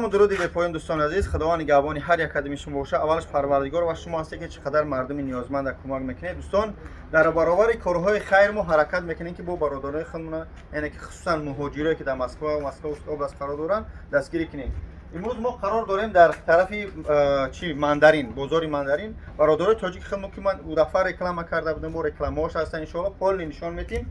Салому дуруди бепоён, дӯстони азиз. Худованд нигаҳбони ҳар як қадами шумо боша. Аввалаш Парвардигор ва шумо ҳастед, ки чӣ қадар мардуми ниёзманда кӯмак мекунед. Дӯстон, дар баробари корҳои хайр мо ҳаракат мекунем, ки бо бародарои худмона, яъне ки хусусан муҳоҷирое, ки дар Москва ва Московская область қарор доранд, дастгирӣ кунем. Имрӯз мо қарор дорем дар тарафи чи Мандарин, бозори Мандарин. Бародарои тоҷики худмо, ки ман ӯ дафъа реклама карда будем, бо рекламаҳош ҳастан, иншоалло полный нишон метим.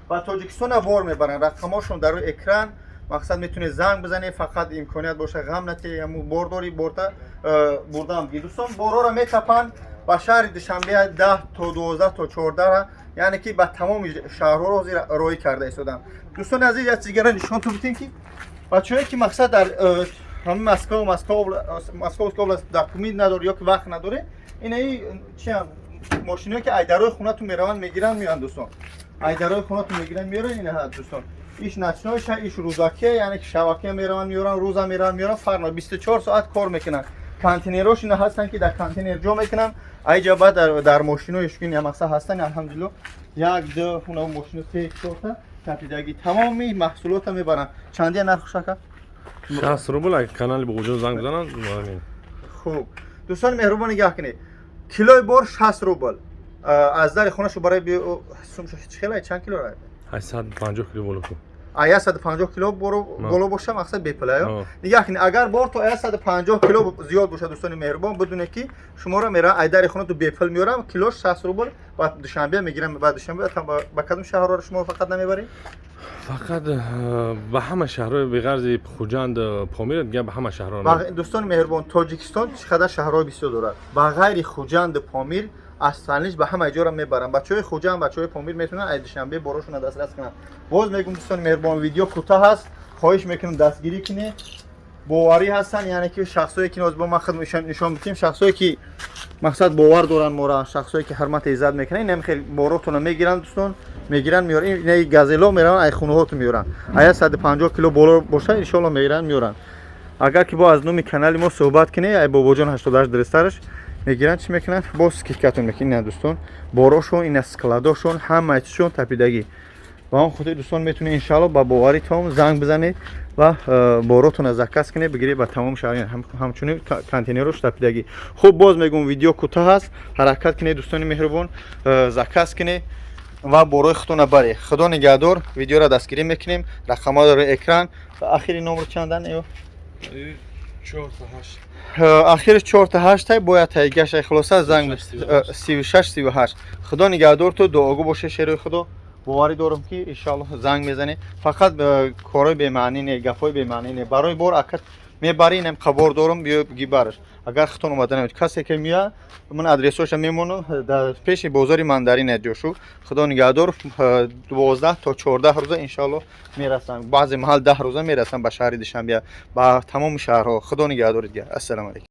Ба Тоҷикистона бор мебаранд. Рақамҳошон дар рӯи экран. Мақсад, метавонед занг бизанед, фақат имконият боша, ғам нате, ҳамун бор дори, борта бурдаам ги. Дӯстон, борҳоро метапанд ба шаҳри Душанбе, 10 то 12 то 14, яъне ки ба тамоми шаҳрҳоро ҳозир роҳӣ карда истодам. Дӯстони азиз, як чиз дигара нишонтон бидем, ки бачаҳое, ки мақсад дар ҳамин Москва, Московская область документ надорӣ ё ки вақт надорӣ, инаи чиам, мошиное, ки айдарои хонатон мераванд, мегиранд, меоянд. Дӯстон, айдарои хонатон мегиранд, меоранд. Ина, дӯстон, иш ночной ша, иш рӯзакия, яъне ки шабакия мераванд, меоранд, рӯза мераванд, меоранд, фарқ надорад, 24 соат кор мекунанд. Контейнерош ина ҳастанд, ки дар контейнер ҷо мекунанд. Айҷа баъд дар мошинои шукин мақсад ҳастанд. Алҳамдулилло, як, ду хуна мошино, се, чорта тапидаги, тамоми маҳсулота мебаранд. Чандия нарху, шака? 60 рубл, агар канали Бобоҷон занг бизананд. Хуб, дӯстони меҳрубон, нигаҳ кунед, килои бор 60 рубл. Аз дари хонашу барои чӣ хела, чанд кило? 850 кило боло ку. 150 кило боло боша, мақсад бепулаё. Нигаҳ кунед, агар бор то 150 кило зиёд боша, дӯстони меҳрубон, бидунед, ки шуморо меравам, айдари хонату бепул меорам. Килош 60 рубл. Ба Душанбе мегирам, ба Душанбе. Ба кадом шаҳрҳоро шумо фақат намебаред? Фақат ба ҳама шаҳрҳои беғарзи Хуҷанд, Помир, дига ба ҳама шаҳрҳо. Дӯстони меҳрубон, Тоҷикистон чӣ қадар шаҳрҳои бисёр дорад. Ба ғайри Хуҷанду Помир асланиш ба ҳама ҷора мебарам. Бачаҳои Хуҷанд, бачаҳои Помир метавонанд аз Душанбе борошона дастрас кунанд. Боз мегӯм, дӯстони меҳрубон, видео кӯтоҳ аст, хоҳиш мекунам, дастгирӣ кунед. Боварӣ ҳастанд, яъне ки шахсое, ки бо ман худ нишон бидем, шахсое, ки мақсад бовар доранд мора, шахсое, ки ҳурмати иззат мекунанд, инам хел боротона мегиранд, дӯстон, мегиранд, меоранд. Ина газело мераванд, ай хонаҳото меоранд. Ая 150 кило боло боша, иншоалло мегиранд, меоранд. Агар ки бо аз номи канали мо суҳбат кунед, ай Бобоҷон 88 дурустараш мегиранд, чӣ мекунанд, боз скидка тон мекунанд. Ина, дӯстон, борошон, ина складошон, ҳама чизшон тапидагӣ. Ба он хотир, дӯстон, метавонед иншаалло ба бовари том занг бизанед ва боротона заказ кунед, бигиред ба тамоми шаҳр. Ҳамчунин контейнерош тапидагӣ. Хуб, боз мегӯм, видео кӯтоҳ аст, ҳаракат кунед, дӯстони меҳрубон, заказ кунед ва борои худтона баред. Худо нигаҳдор. Видеоро дастгирӣ мекунем. Рақамҳо дар экран. Ахири номер чандан ё? Ахири чорта ҳаштай, бояд тайгашай. Хулоса, занг 36 38. Худо нигаҳдор, ту дуогӯ боше, шерои Худо. Боварӣ дорам, ки иншоалло занг мезанед. Фақат корҳои бемаънӣ не, гапҳои бемаънӣ не. Барои бор ака мебарӣ, инам қабор дорам, биё биги бараш. Агар худтон омада намед, касе ки меяд, ман адресҳоша мемонам, дар пеши бозори Мандарин ҷошу. Худо нигаҳдор. 12 то 14 рӯза иншоалло мерасанд, баъзе маҳал 10 рӯза мерасанд ба шаҳри Душанбе, ба тамоми шаҳрҳо. Худо нигаҳдори дигар. Ассалому алайкум.